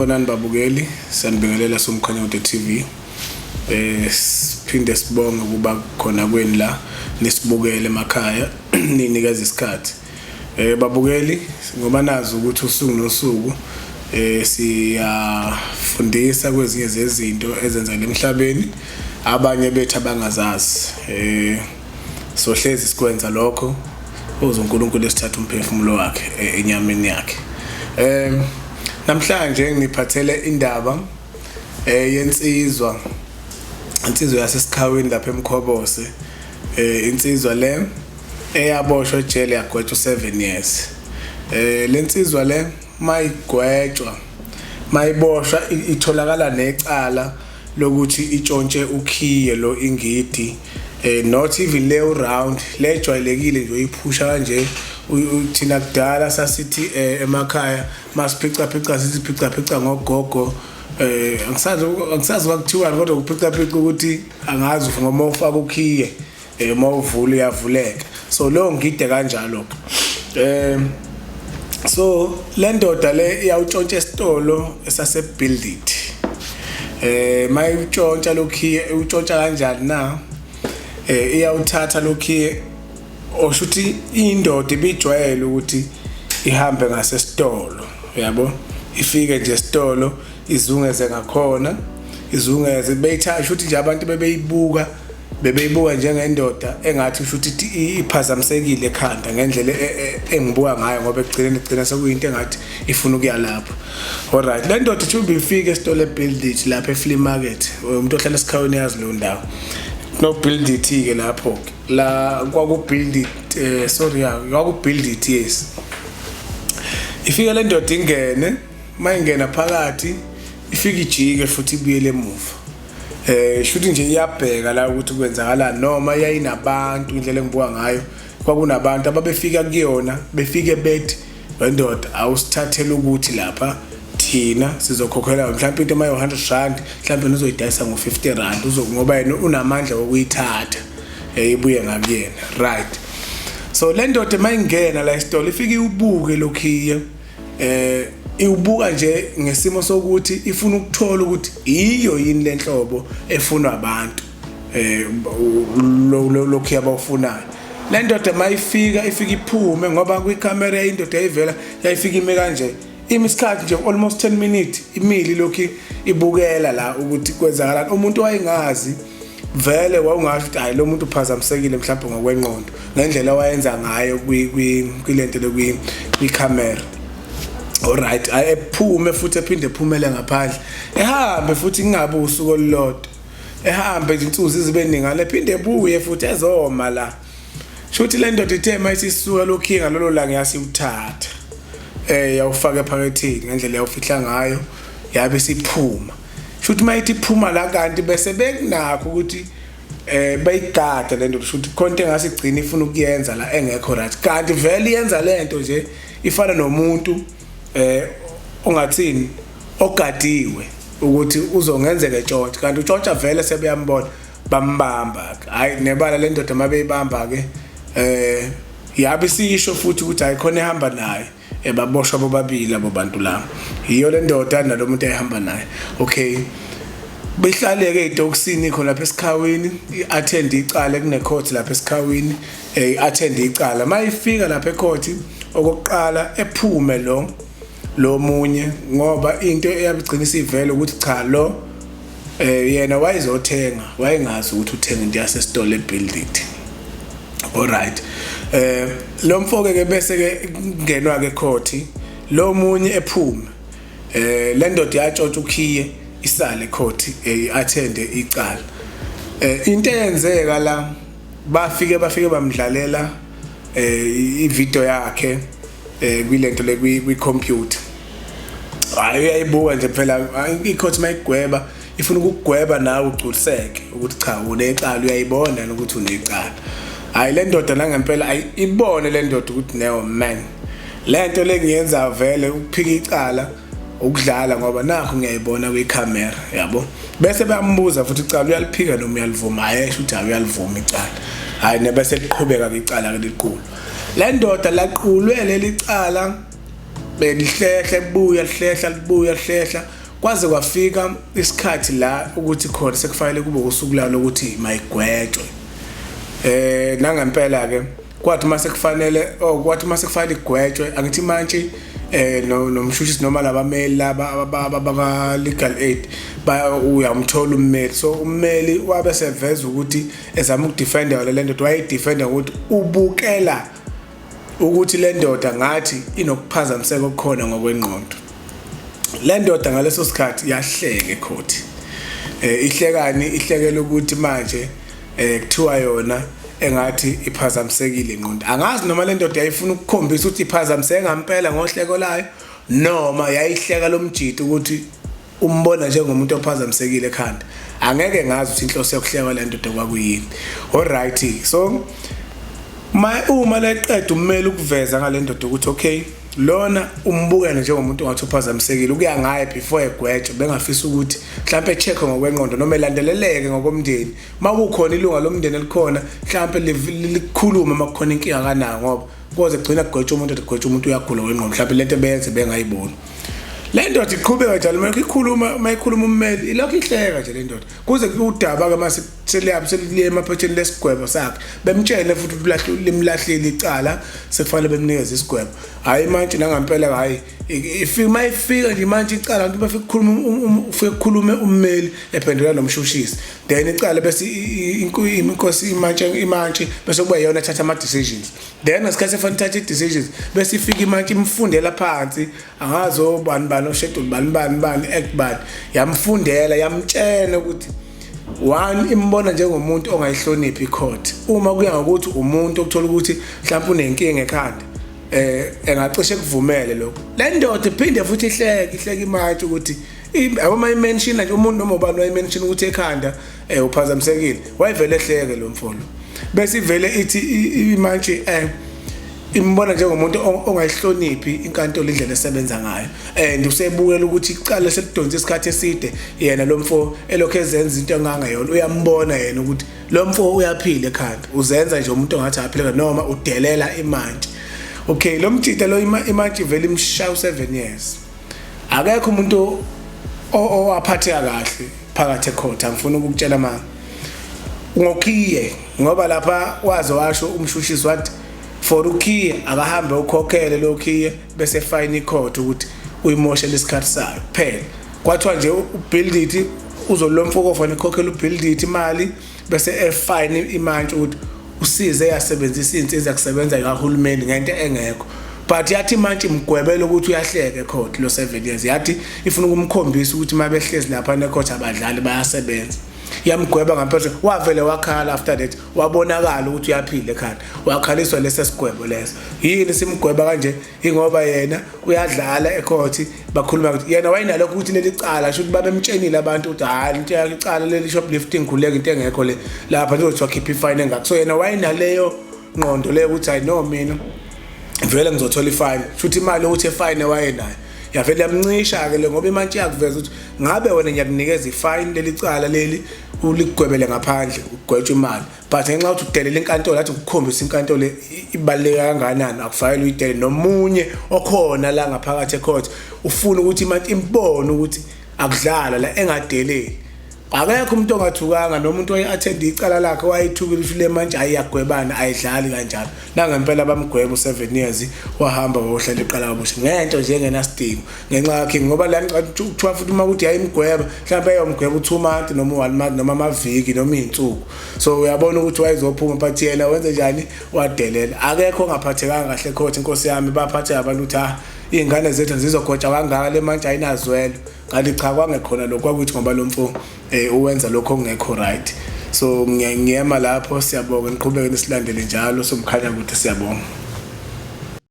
Sanibonani babukeli, siyanibingelela Somkhanyode TV. Siphinde sibonge ukuba khona kweni la nisibukele emakhaya ninikeza isikhathi. Babukeli, ngoba nazi ukuthi usuku nosuku siyafundisa kwezinye zezinto ezenzeka emhlabeni abanye bethu abangazazi. Sohlezi sikwenza lokho uze uNkulunkulu esithatha umphefumulo wakhe enyameni yakhe. Namhlanje ngiphathele indaba yensizwa, insizwa yaseSikhawini lapha eMkhobose. Insizwa le eyaboshwa ejele yagwetshwa 7 years. Lensizwa le mayigwetshwa, mayiboshwa, itholakala necala lokuthi itshontshe ukhiye lo ingidi, not even le round le ejwayelekile nje uyiphusha kanje. Thina kudala sasithi emakhaya masiphica phica, sithi phica phica ngogogo. Angisazi kwakuthiwani, kodwa kuphica phica ukuthi angazi ngoba ufaka ukhiye, mawuvula uyavuleka. So leyo ngide kanjalo ke. So le ndoda le iyawutshontsha esitolo esase Build It. Mayutshontsha lokhiye, utshontsha kanjani na? Iyawuthatha lokhiye, osho ukuthi indoda ibijwayele ukuthi ihambe ngasesitolo, yabo, ifike nje esitolo izungeze ngakhona, izungeze beyithatha. Ukuthi nje abantu bebeyibuka njengendoda engathi usho ukuthi iphazamisekile ekhanda ngendlela engibuka ngayo, ngoba ekugcineni igcina sekuyinto engathi ifuna ukuya lapho. Alright, le ndoda ithi ubifika esitolo eBuild It lapha eFlea Market. Umuntu ohlala eSikhawini yazi leyo ndawo. No Build It ke lapho ke la kwaku Build It, sorry, ya, kwaku Build It, yes. Ifike le ndoda ingene, mayingena phakathi ifike ijike futhi ibuyele emuva. Shuthi nje iyabheka la ukuthi kwenzakalani, noma yayinabantu. Indlela engibuka ngayo, kwakunabantu ababefika kuyona, befike bethi, "Wendoda, awusithathele ukuthi lapha thina sizokhokhela mhlawumbe into emayo R100, mhlawumbe uzoyidayisa ngo-R50," ngoba yena unamandla okuyithatha ibuye ngakuyena, right? So le ndoda mayingena la esitolo ifike iwubuke lokhiye, iwubuka nje ngesimo sokuthi ifuna ukuthola ukuthi iyo yini lenhlobo efunwa abantu, lokhu abawufunayo. Le ndoda mayifika ifika iphume, ngoba kwikhamera indoda yayivela yayifika ime kanje, imi isikhathi nje almost 10 minutes imili lokhu ibukela la ukuthi kwenzakalani. Umuntu wayengazi vele, wawungasho ukuthi hayi, lo muntu uphazamisekile mhlawumbe ngokwengqondo ngendlela wayenza ngayo kwilento le kwikhamera. Alright, ephume futhi ephinde ephumele ngaphandle, ehambe futhi, kungabe usuku olulodwa, ehambe izinsuku zibe ningana, ephinde ebuye futhi ezoma la. Shuthi le ndoda ithe mayisisuka lokhu ngalolo langa yasiwuthatha, yawufaka ephaketheni ngendlela yawufihla ngayo, yabe siphuma. Shuthi mayithi iphuma la, kanti bese bekunakho ukuthi bayigada le nto, shuthi khona into engasigcina ifuna ukuyenza la engekho right, kanti vele iyenza lento nje ifana nomuntu ongathini, ogadiwe ukuthi uzongenzeka etshontsha, kanti utshontsha vele sebeyambona, bambamba. Hayi, nebala le ndoda mabeyibamba ke, yabe sisho futhi ukuthi hayi, khona ehamba naye. Baboshwa bobabili labo bantu laba, yiyo le ndoda nalo muntu ayihamba naye. Okay, behlaleke edokisini khona lapha eSikhawini, i-attend icala kune court lapha eSikhawini, i-attend icala. Mayifika lapha ecourt okokuqala ephume lo munye, ngoba into eyabigcina isivele ukuthi cha, lo yena wayezothenga, wayengazi ukuthi uthenga into yasesitolo eBuild It. Alright, lo mfoke ke bese ke kungenwa ke court, lo munye ephume. Le ndoda yatshontsha ukhiye isale court, attend icala. Into eyenzeka la, bafike bamdlalela ivideo yakhe kwilento le kwi computer. Hayi, uyayibuka nje phela icourt mayigweba ifuna ukugweba nawe ugculiseke ukuthi cha, unecala, uyayibona ukuthi unecala. Hayi, le ndoda nangempela ayibone le ndoda ukuthi no man, lento lengiyenza vele ukuphika icala ukudlala, ngoba nakho ngiyayibona kwikhamera, yabo. Bese bayambuza futhi icala uyaliphika noma uyalivuma? Ayesho ukuthi hayi, uyalivuma icala. Hayi, nebese liqhubeka ke icala ke liqulu le ndoda, laqulwe leli cala. Belihlehla libuya lihlehla libuya lihlehla kwaze kwafika isikhathi la ukuthi khona sekufanele kube usuku lalo ukuthi mayigwetshwe. Nangempela ke kwathi mase kufanele oh kwathi mase kufanele igwetshwe, angithi mantshi nomshushisi noma labameli laba abaka legal aid baya uyamthola ummeli. So ummeli wabe seveza ukuthi ezama ukudefenda le ndoda, wayidefenda ukuthi ubukela ukuthi le ndoda ngathi inokuphazamiseka okukhona ngokwengqondo. Le ndoda ngaleso sikhathi yahleka ekhothi. Ihlekani? Ihlekela ukuthi manje kuthiwa yona engathi iphazamisekile ingqondo. Angazi noma le ndoda yayifuna ukukhombisa ukuthi iphazamiseke ngempela ngohleko layo, noma yayihleka lomjito ukuthi umbona njengomuntu ophazamisekile ekhanda. Angeke ngazi ukuthi inhloso yokuhleka le ndoda kwakuyini. Alright, so uma leqeda ummeli ukuveza ngale ndoda ukuthi okay, lona umbukela njengomuntu ongathi uphazamisekile, ukuya ngaye before egwetshwe bengafisa ukuthi mhlawumbe echeck ngokwengqondo noma elandeleleke ngokomndeni, makukhona ilunga lomndeni elikhona mhlawumbe likhulume makukhona inkinga kanayo, ngoba koze kugcina kugwetshwa umuntu, kugwetshwa umuntu uyagula ngokwengqondo, mhlawumbe lento beyenze bengayiboni. Le ndoda iqhubeka njalo uma ikhuluma ummeli ilokhu ihleka nje le ndoda, kuze udaba ke mase seliyabe seliye emaphetheni lesigwebo sakhe, bemtshele futhi ukuthi limlahlile icala, sekufanele bemnikeze isigwebo. Hhayi imantshi nangampela, hhayi ifika uma ifika nje imantshi icala abantu bafike kukhuluma, ufike kukhulume ummeli ephendula nomshushisi, then icala bese inkosi imantshi bese kuba iyona ethatha ama-decisions. Then ngesikhathi efanele ithathe i-decisions bese ifika imantshi imfundela phansi, angazi obani bani osheduli bani bani bani act bani, yamfundela yamtshela ukuthi one imbona njengomuntu ongayihloniphi icourt, uma kuya ngokuthi umuntu okuthola ukuthi mhlawumbe unenkinga ekhanda engacishe kuvumele lokho. Le ndoda iphinde futhi ihleke ihleke imantshi ukuthi yabo uma imention nje umuntu noma ubani wayimention ukuthi ekhanda uphazamisekile, wayevele ehleke lo mfolo, bese ivele ithi imantshi imbona njengomuntu ongayihloniphi inkantolo indlela esebenza ngayo, and usebukela ukuthi icala selidonsa isikhathi eside, yena lo mfo elokhu ezenza into engangeyona. Uyambona yena ukuthi lo mfo uyaphila ekhanda, uzenza nje umuntu ongathi aphila noma udelela imantshi. Okay, lo mjita lo imantshi vele imshaya u7 years. Akekho umuntu owaphatheka kahle phakathi ecourt, angifuni ukukutshela manga ngokhiye, ngoba lapha waze washo umshushisi wathi for ukhiye akahambe ukhokhele lo khiye bese fine icourt ukuthi uyimoshele isikhathi sayo kuphela. Kwathiwa nje ubuild it uzolomfoko fanele ikhokhele ubuild it imali bese efine imantshi ukuthi usize yasebenzisa insiza kusebenza kahulumeni ngento engekho. But yathi imantshi imgwebela ukuthi uyahleka ecourt lo 7 years, yathi ifuna ukumkhombisa ukuthi mabehlezi lapha necourt abadlali bayasebenza, yamgweba ngempela. Wavele wakhala after that, wabonakala ukuthi uyaphila ekhanda, wakhaliswa lesi sigwebo leso. Yini simgweba kanje? Ingoba yena uyadlala ecourt, bakhuluma ukuthi yena wayenalokho ukuthi leli cala sho ukuthi babemtshenile abantu ukuthi hayi into yakhe icala leli shoplifting khuleka into engekho le lapha nje kuthiwa khipha ifine engakho. So yena wayenaleyo ngqondo leyo ukuthi hayi no mina vele ngizothola ifine, futhi imali yokuthi efine wayenayo yavele yamncisha ke le, ngoba imantshi yakuveza ukuthi ngabe wena ngiyakunikeza ifine leli cala leli uligwebele ngaphandle ugwetshwe imali, but ngenxa yokuthi udelela inkantolo, athi ukukhombisa inkantolo ibaluleke kangakanani, akufanele uyidele. Nomunye okhona la ngaphakathi ecourt ufuna ukuthi imantshi imbone ukuthi akudlala la, engadeleli. Akekho umuntu ongathukanga nomuntu owaye-attend icala lakhe wayethukile ukuthi le mantshi ayiyagwebana, ayidlali kanjalo. Nangempela bamgweba u7 years, wahamba wayohlala iqala kabusha ngento nje engenasidingo ngenxa yakhe, ngoba la kuthiwa futhi uma kuthi yayimgweba mhlawumbe ayomgweba u2 month noma u1 month noma amaviki noma izinsuku, so uyabona ukuthi wayezophuma, but yena wenze njani? Wadelela. Akekho ongaphathekanga kahle court, inkosi yami, baphatheka abantu ukuthi ah iy'ngane zethu zizogotsha kangaka, le mantshi ayinazwelo. Kanti cha, kwangekhona lokho, kwakuthi ngoba lo mfo uwenza lokho okungekho right. So ngiyema lapho, siyabonga, niqhubeke nisilandele njalo, somkhanya kude, siyabonga.